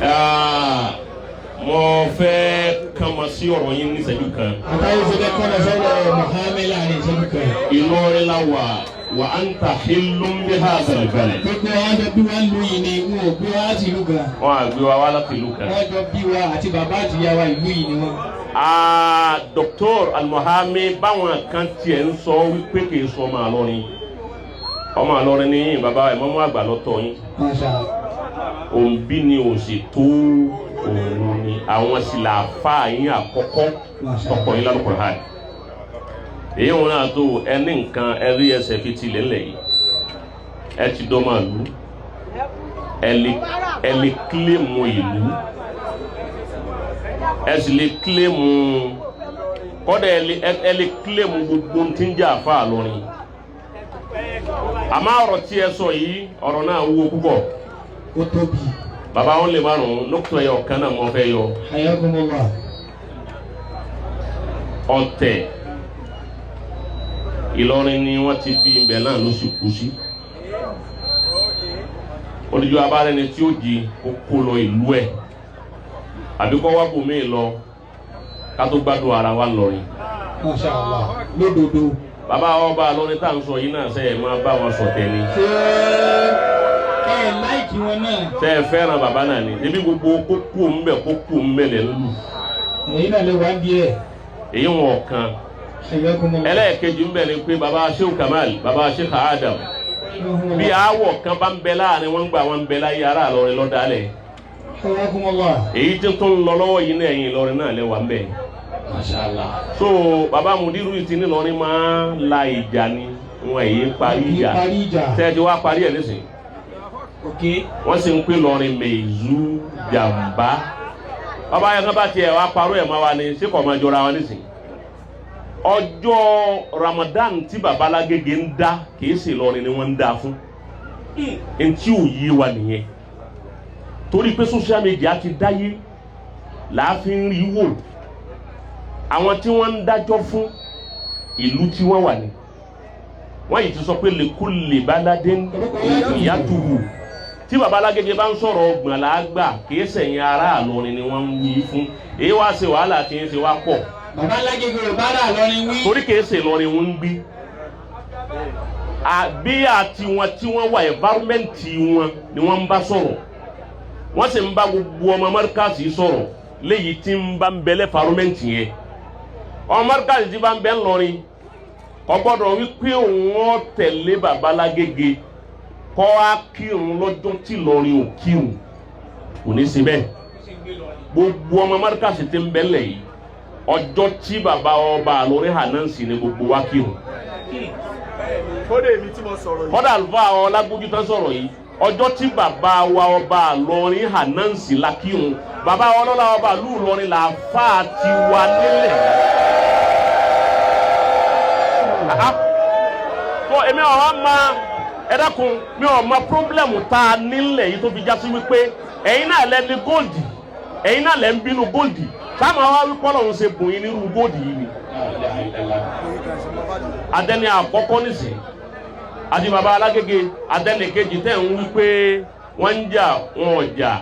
Ah, mo fẹ́ kàn sí ọ̀rọ̀ yín ní ìṣẹ́jú kan. Àtàwọn ìṣẹ̀lẹ̀ kọ́nà sọ̀rọ̀ Muhammed láàrin ìṣẹ́jú kan. Ìlọrin la wà, wa anta hillun bi hadha al-balad. Gbogbo wa jọ bí wa lu yìí ni, wọn ò gbé wa láti ìlú kan. Wọ́n á gbé wa wá láti ìlú kan. Wọ́n jọ bí wa àti bàbá àti ìyá wa, ìlú yìí ni wọ́n. Ah, Dr. Almuhami, báwọn kan tiẹ̀ ń sọ wípé kì í sọ ọmọ Ìlọrin. Ọmọ Ìlọrin ní bàbá ìmáàmù àgbà lọ́tọ̀ yín. Masha. Òǹbí ni ò sì tó òun ni àwọn sì là fà yín àkọ́kọ́ tọkọ yín lálùkùrọ̀ hàn. Èyí wọn náà tó ẹni nǹkan ẹrí ẹsẹ̀ fi tilẹ̀ ńlẹ̀ yìí. Ẹ ti dọ́ máa lù. Ẹ lè claim ìlú, ẹ sì lè claim kọ́dà, ẹ lè claim gbogbo tí ń jẹ́ àfa Ìlọrin. Àmọ́ ọ̀rọ̀ tí ẹ sọ yìí, ọ̀rọ̀ náà wúwo púpọ̀. Ó tóbi. Bàbá wọn lè márùn lókùtọ̀ ẹ̀yọ kan náà mọ́ fẹ́ yọ. Hayyakumullah. Ọ̀tẹ̀ Ìlọrin ni wọ́n ti bí, ibẹ̀ náà ló sì kú sí. Olùjọ abárẹni tí ó di kó kó lọ ìlú ẹ̀ àbí kó wá bòmíì lọ ká tó gbádùn ara wa lọrin. Masha Allah. Lódodo. Bàbá ọba lọrin tá à ń sọ yìí náà, sẹ́yìn máa bá wọn sọ̀tẹ̀ ni? Ṣé ẹ like wọn náà? Sẹ́ ẹ fẹ́ràn bàbá náà ni? Ebi gbogbo kókó ńbẹ kókó ńbẹ lẹ̀ ń lù. Èyí náà lè wá díẹ̀. Èyí wọn kan. Hayyakumullah. Ẹlẹ́ẹ̀kejì ńbẹ ni pé bàbá Sheikh Kamal, bàbá Sheikh Adam, bí aáwọ̀ kan bá ń bẹ láàrin wọn gbà wọn ń bẹ láyé, ará Ìlọrin lọ́dálẹ̀. Hayyakumullah. Èyí tí tó ń lọ lọ́wọ́ yìí náà, ẹ̀yìn Ìlọrin náà lẹ́wà ń bẹ. Masha Allah. So bàbá mudiru ti ní Ìlọrin máa la ìjà ni wọn èyí parí ìjà. Parí ìjà. Tẹ́ ẹ ti wá parí ẹ̀ nísìnyí? Ok. Wọ́n sì ń pè lọrin mẹ̀ẹ́zú jàmbá. Bàbá yẹn kan bá tiẹ̀ wá parọ́ ẹ̀ máa wá ní sí kò máa jọra wọn nísìnyí. Ọjọ́ Ramadan tí bàbá Lágége ń dá, kìí ṣe Ìlọrin ni wọ́n ń dá fún. Ntí ò yé wa nìyẹn, torí pé social media ti dáyé láàfin rí wò. Àwọn tí wọ́n ń dájọ́ fún, ìlú tí wọ́n wà ní, wọ́n yìí ti sọ pé likulli baladin yàtúwù. Tí baba Alágége bá ń sọ̀rọ̀ ọgbọ̀n làágbà, kìí sẹ̀yìn ará Ìlọrin ni wọ́n ń wí fún. Èyí wá ṣe wàhálà tí ń ṣe wá pọ̀. Bàbá Alágége ò bá rà lọ́rin wí. Torí kìí ṣe Ìlọrin wọn ń gbé, àbí àti wọn tí wọ́n wà, environment wọn ni wọ́n ń bá sọ̀rọ̀. Wọ́n sì ń bá gbogbo ọmọ mọ́ríkàsì sọ̀rọ̀ léyìí tí ń bá ń bẹ l'environment yẹn. Ọmọ mọ́ríkàsì tí bá ń bẹ ńlọrin kò gbọ́dọ̀ wípé òun ó tẹ̀lé baba Lágége kọ́ á kírun lọ́jọ́ tí Ìlọrin ò kírun, kò ní í ṣe bẹ́ẹ̀. Gbogbo ọmọ mọ́ríkàsì tí ń bẹ lẹ̀ yìí, ọjọ́ tí baba ọba Ìlọrin hànánsì ni gbogbo wa kírun. Kódà èmi tí mo sọ̀rọ̀ yìí. Kọ́dà àlùfáà Ọlágbójú tán sọ̀rọ̀ yìí, ọjọ́ tí bàbá wa ọba Ìlọrin hànánsì la kírun. Bàbá ọlọ́lá ọba ìlú Ìlọrin là fà ti wà nílẹ̀. Ah, tó èmi ọ̀hún ma ẹ dákun, mi ò mọ problem tá a nílẹ̀ yìí tó fi já sí wípé ẹ̀yin náà lẹ ní gold, ẹ̀yin náà lẹ ń bínú gold. Táwọn wá wípé Ọlọ́run ṣe bùn yín nírú gold yìí ni. Adẹni àkọ́kọ́ nísìnyí àti baba Alágége, adẹni kejì tẹ̀ ń wí pé wọ́n ń jà, wọn ò jà,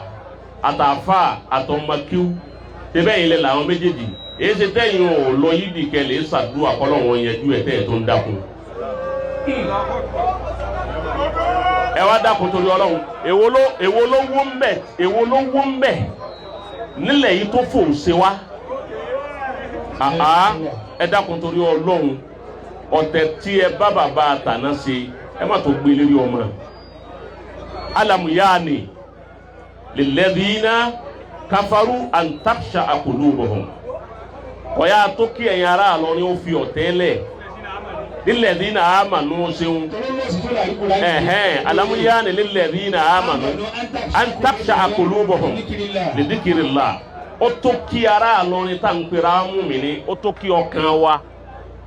àtàfà àtọmọkíw tẹ́bẹ̀ yìí lẹ làwọn méjèèjì. Èyí ṣe tẹ́yìn ò lọ yídì kẹlẹ̀ ṣàdúrà kọ́lọ́wọ́n yẹjú ẹ̀ tẹ́ ẹ̀ tó ń dákun. Ẹ wá dákun torí Ọlọ́run, èwo ló wó ń bẹ̀? Èwo ló wó ń bẹ̀ nílẹ̀ yìí tó fò ṣe wá? Àhá, ẹ dákun torí Ọlọ́run, ọ̀tẹ̀ tí ẹ bá bàbá àtàná ṣe, ẹ má tó gbé lérí ọmọ. Alamu yaani lilladhina kafaru an taksha qulubuhum. Kọ̀yà tó kí ẹ̀yin ará Ìlọrin ó fi ọ̀tẹ̀ lẹ̀ lilladhina amanu ṣeun. Ẹ̀hẹ́n, alamu yaani lilladhina amanu an taksha qulubuhum li dhikrillah. Ó tó kí ará Ìlọrin tá n pera mùmínì, ó tó kí ọkàn wa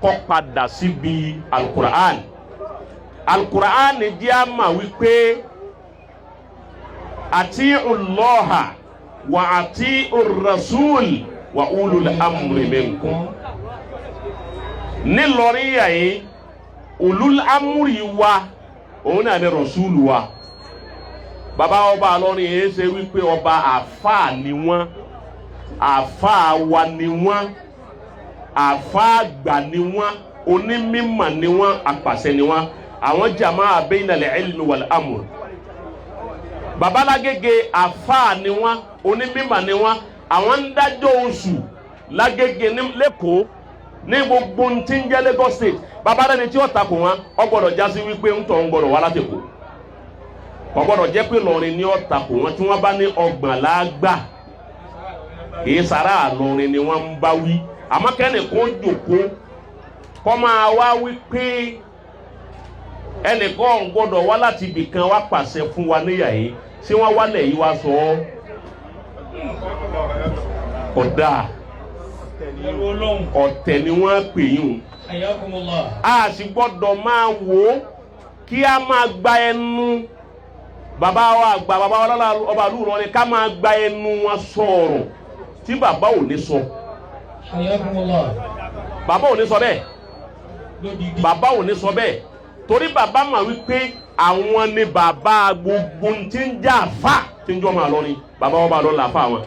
kó padà síbi alukur'an. Alukur'an jẹ́ àmà wípé àti Allaha wa àti rasul wa ulul amri minkum. Nílọrin yà yìí, ulul amri wa òun náà ni rasulu wa. Bàbá ọba Ìlọrin yìí ṣe wípé ọba, àfáà ni wọ́n, àfáà wa ni wọ́n, àfáà àgbà ni wọ́n, onímọ̀ ni wọ́n, apàṣẹ ni wọ́n. Àwọn jama'a bainal ilmi wal amr. Babalágége, àfáà ni wọ́n, onímọ̀ ni wọ́n. Àwọn ń dájọ́ oṣù lágége ní lẹ́kọ̀ọ́, ní gbogbo tí ń jẹ́ Lagos State. Bàbá rẹ̀ ni tí ó takò wọn, ó gbọ́dọ̀ jásí wípé ń tọ́ ń gbọ́dọ̀ wá látẹ̀kọ̀. Kò gbọ́dọ̀ jẹ́ pé Ìlọrin ni ó takò wọn. Tí wọ́n bá ní 30 lágbà, kìí sara Ìlọrin ni wọ́n ń bá wí. Àmọ́ kẹ́nìkan jòkó kọ́ máa wá wí pé ẹnìkan gbọ́dọ̀ wá láti ibì kan wá pàṣẹ fún wa níyà yìí, ṣé wọ́n wálẹ̀ yìí wá sọ ọ́ ọ̀dà? Ẹrú Ọlọ́run. Ọ̀tẹ̀ ni wọ́n pè yín o. Hayyakumullah. A sì gbọ́dọ̀ máa wò ó kí a máa gba ẹnu bàbá wa àgbà, bàbá wa lọ́la, ọba ìlú Ìlọrin, ká máa gba ẹnu wọn sọ̀rọ̀ tí bàbá ò ní sọ. Hayyakumullah. Bàbá ò ní sọ bẹ́ẹ̀. Lódìdí. Bàbá ò ní sọ bẹ́ẹ̀, torí bàbá mà wípé àwọn ni bàbá gbogbo tí ń jà fà tí ń jọ́ máa lọ ni bàbá wọn bá lọ là fà wọn.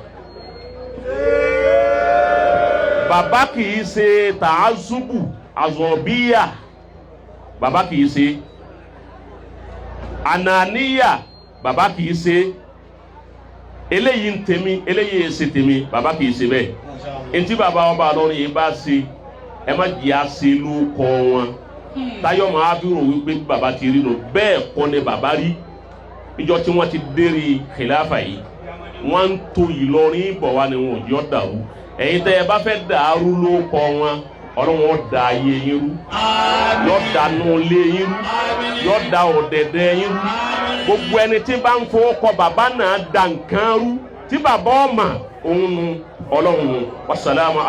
Bàbá kì í ṣe tààzùbù àzọ̀bíyà, bàbá kì í ṣe ànàníyà, bàbá kì í ṣe eléyìí ń tèmi, eléyìí ń ṣe tèmi, bàbá kì í ṣe bẹ́ẹ̀. Masha Allah. Ntí bàbá ọba lọ́rùn yìí bá ṣe, ẹ má jìyà ṣe ló kọ́ wọn táyọ̀ máa fi rò wípé bí bàbá ti rí nù. Bẹ́ẹ̀ kọ́ ni bàbá rí. Ìjọ tí wọ́n ti dérí khilafa yìí, wọ́n ń to Ìlọrin bọ̀ wá ni wọn ò jọ dàrú. Ẹ̀yin tẹ́ ẹ bá fẹ́ dàrú ló kọ́ wọn, Ọlọ́run ó da ayé yín rú, yọ dànù lé yín rú, yọ da ọ̀dẹ̀dẹ̀ yín rú. Gbogbo ẹni tí bá ń fowó kọ bàbá náà da nǹkan rú tí bàbá ọmọ òun nu Ọlọ́run nu. Wasalaamu.